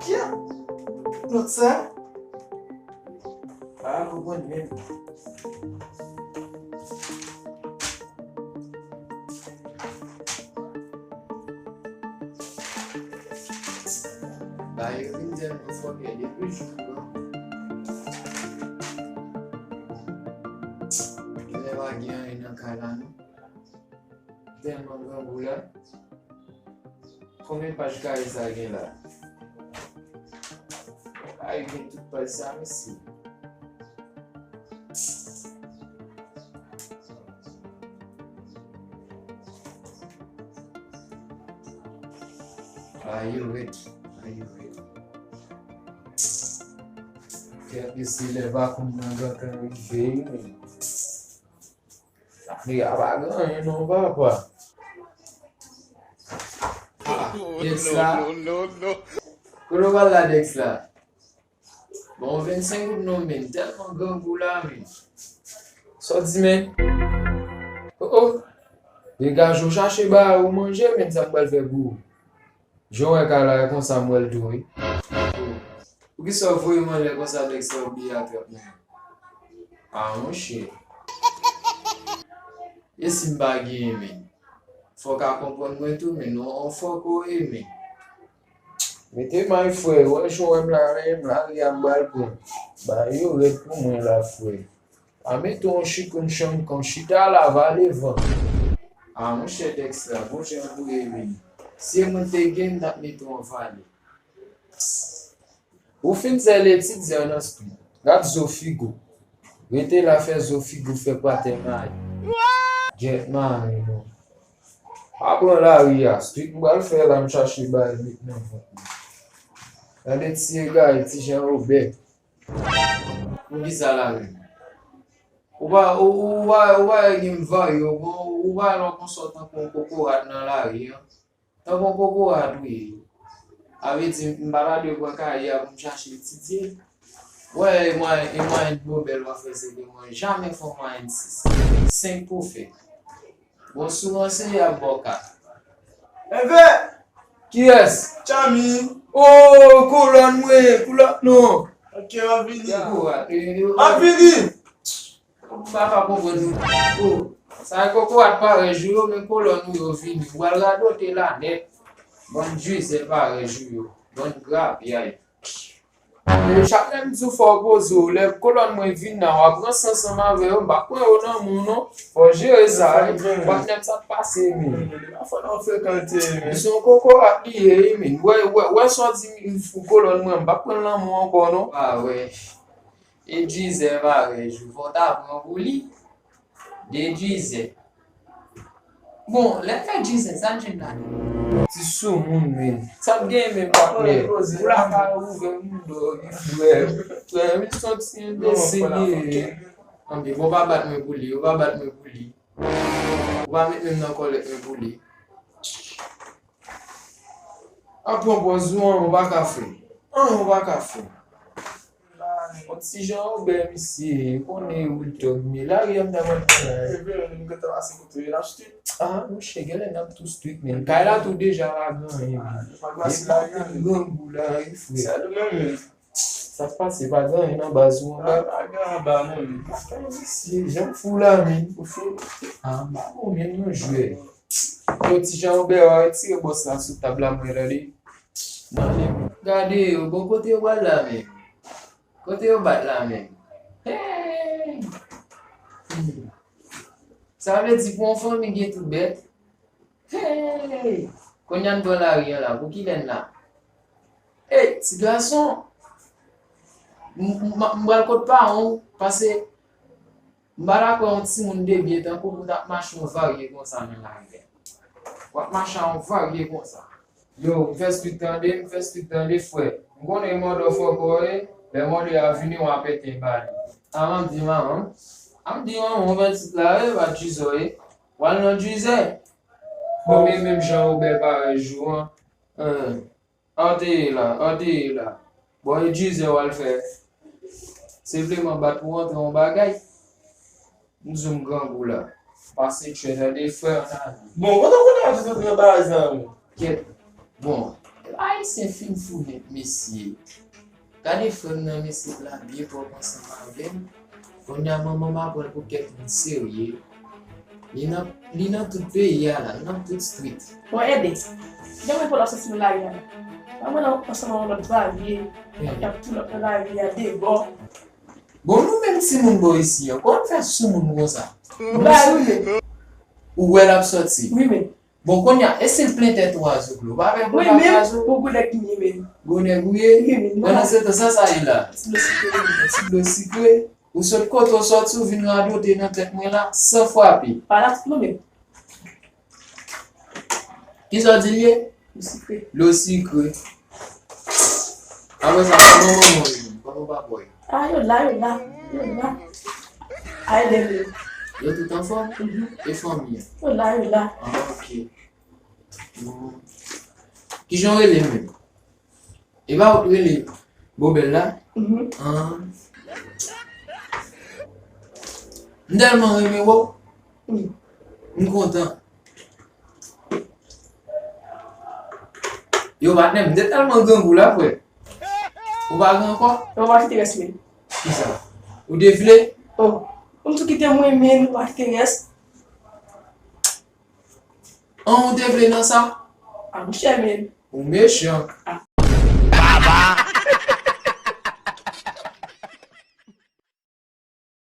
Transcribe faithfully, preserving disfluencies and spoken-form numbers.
Kya? Nòt sa? Pa konprann menm. Ba yo vin di m konfòme depi jou an. Genlè pa gen anyen nan kay la non. Tèlman grangou la. Konbyen paj kare sa gen la? Ay, gen tout paj sa, mesye. Ay, yo rèd. Ay, yo rèd. Kèk mesye lè vakoum nan gentan rive, wi, men. Nèg la pa gen anyen non, papa. Ah, Dex la. Kote w pral la, Dex la? Bon, vennsenk goud non, men. Tèlman grangou la, men. Sa w di, men? Oh, oh. Degaje w, chache bagay ou manje, men, sa m pral fè pou ou. Jan w wè kay la, e konsa m wè l tou, wi. Poukisa w voye m anlè konsa, Dex, sa w bliye atrap mwen? Ah, monchè. E si m pa genyen, men? Fò w ka konprann mwen tou, men, non, on fòk ou ye, men. Mete may, frè, wè jan w wè m la, men, m lage a m pral pran. Bagay yo rèd pou mwen la, frè. Pa mete yon chikoun chanm kan chita la, vale van. Ah, monchè Dex la, bon jan pou e vini. Si e mwen te gen, m t ap mete w an vale. Ou fin sèl etidyan nan street. Gad zo figo. Rete la fè zo figo fè patè mayi. Gyèt mayi non. Pa pran lari a. Street m pral fè la, m chache bay met nan vant mwen. Gade ti egare, ti jan obè. Poukisa la menm? Ou pa, ou, ou pa, ou pa gen varye, ou, ou pa lè w konsa w tankou yon kokorat nan lari an. Tankou yon kokorat ou ye. A vle di, m pa ta dwe pran kay a pou m chache etidye. Wè, e mwen, e mwen, gwo bèl w ap fè se de mwen. Jamè fè w mwayen sis. Senk pou fè. Bon, si w ranse, y ap ba w kat. Envè! Kiyès? Tchami. Oh, kolòn mwen, kolòn non. Ok, m ap vini. M ap vini. M pa ka konprann nou. Oh, sa e kokorat parèy jou yo, men kolòn ou yo vini. W al radote la nèt. Bann djizè parèy jou yo. Bann grapyay. E chak lè m di w fò w poze w, lè kolòn mwen vin nan, w ap ranse ansanm avè yo, m p ap pran yo nan men w non. Fò w jere sa, wi. Patnè m, sa k pase, men? Fò nou frekante, men. Misyon kokorat li ye, wi, men. Wè, wè, wè sa w di m, kolòn mwen, m p ap pran l nan men w ankò, non. Ah, wè. E djizè parèy jou, fò w ta pran pou li. De djizè. Bon, lè fè djizè, sa n jwenn la? Ti soumoun, men. Sa n gen menm, patnè? Ou la ka ouvè moun dò, wi, frè. Frè, wi, se yon ti enbesil li ye. Anben, bon, pa bat mwen pou li, ou pa bat mwen pou li. Ou pa met men m nan kòlèt mwen pou li. Apre pòz ou an, ou pa ka fè. An, ou pa ka fè. Yon ti jan obè misye, ou konnen Real Talk, men lari a m ta pral pran la. Ah, monchè, genlè n ap tou street, men. Kay la tou deja pa gen anyen, men. Depi grangou la, wi, frè. Sa k pase, pa gen anyen nan baz ou anba? Pa gen anba, non, men. Misye, jan m fou la, men. Ou fou? Ah, m pa bon menm non, jwè. Yon ti jan obè, w a retire bòs la sou tab la, mwen, tande. Nan li. Gade yo, bon, kote yo pral la menm? Kote yo bat la menm? Hey! Hmm. Sa vle di pou yon fanmi gen tout bèt? Hey! Kounye a n pran lari an la, pou kilè n la? Hey, ti gason! M, m, m pral kot paran w, pase M pa dakò yon timoun debyen tankou w pou t ap mache yon varye konsa nan lari a. W ap mache a yon varye konsa. Yo, m fè street tande, m fè street tande, frè. M konnen mòde w fò kò e, lè mòde a vini, w a pete ba li. A m ap di manman m. A m di manman w vennsenk la, e, pa djizè w ye. W al nan djizè. Konbyen menm jan Obè parèy jou an? An. An te ye la, an te ye la. Bon, e djizè w al fè? Senpleman bat pou antre yon bagay. M di w m grangou la. Pase tchè, tande frè an nan. Bon, kote w konn al tout antre bagay sa menm? Kèt. Bon, Ayisyen fin fou nèt, mesye. Gade frè m nan, mesye, l la byen pwòp ansanm avè m. Kounye a manman m aprann pou kèt moun serye. Li nan, li nan tout peyi a la, nan tout street. Bon, Ede, jan mwen pran lòt soti nan lari a la. Mwen nan ansanm ak yon lòt varye, y ap tou lòt nan lari a, debò. Bon, nou menm timoun bò isi an, kòman n fè soumoun konsa? Ou la, wi, men. Ou wè l ap sòti? Wi, men. Bon, kounye a, e si l plen tèt ou a zouglou? Ou pa vle pou l pa zouglou? Wi, men, pou gwo nèg li ye, men. Gwo nèg ou ye? Wi, men. Pandan se tan, sa sa ye la? Ti dlo sikre, men. Ti dlo sikre? Ou sot kote w sòti, ou vin radote nan tèt mwen la, san frape. Pa la tout mwen menm. Kisa w di l ye? Dlo sikre. Dlo sikre. Apre sa, kòman manman w ye menm? Kòman papa w ye? A, yo la, yo la, yo la. A, Ede m ye. Yo tout anfòm? Mhm. E fanmi an? Yo la, yo la. A, ok. Hmm. Kijan w rele menm? E pa ou k rele Bobèl la? Mhm. Ah. M tèlman renmen wè w. Wi. M kontan. Yo, patnè, m te tèlman grangou la, frè. Ou pa gran ankò? Ou pa kite rès mwen. Kisa? Ou te vle? Oh, ou m tou kite mwen, men ou pa kite rès. An, ou te vle nan sa? A, monchè, men. Ou mechan. A.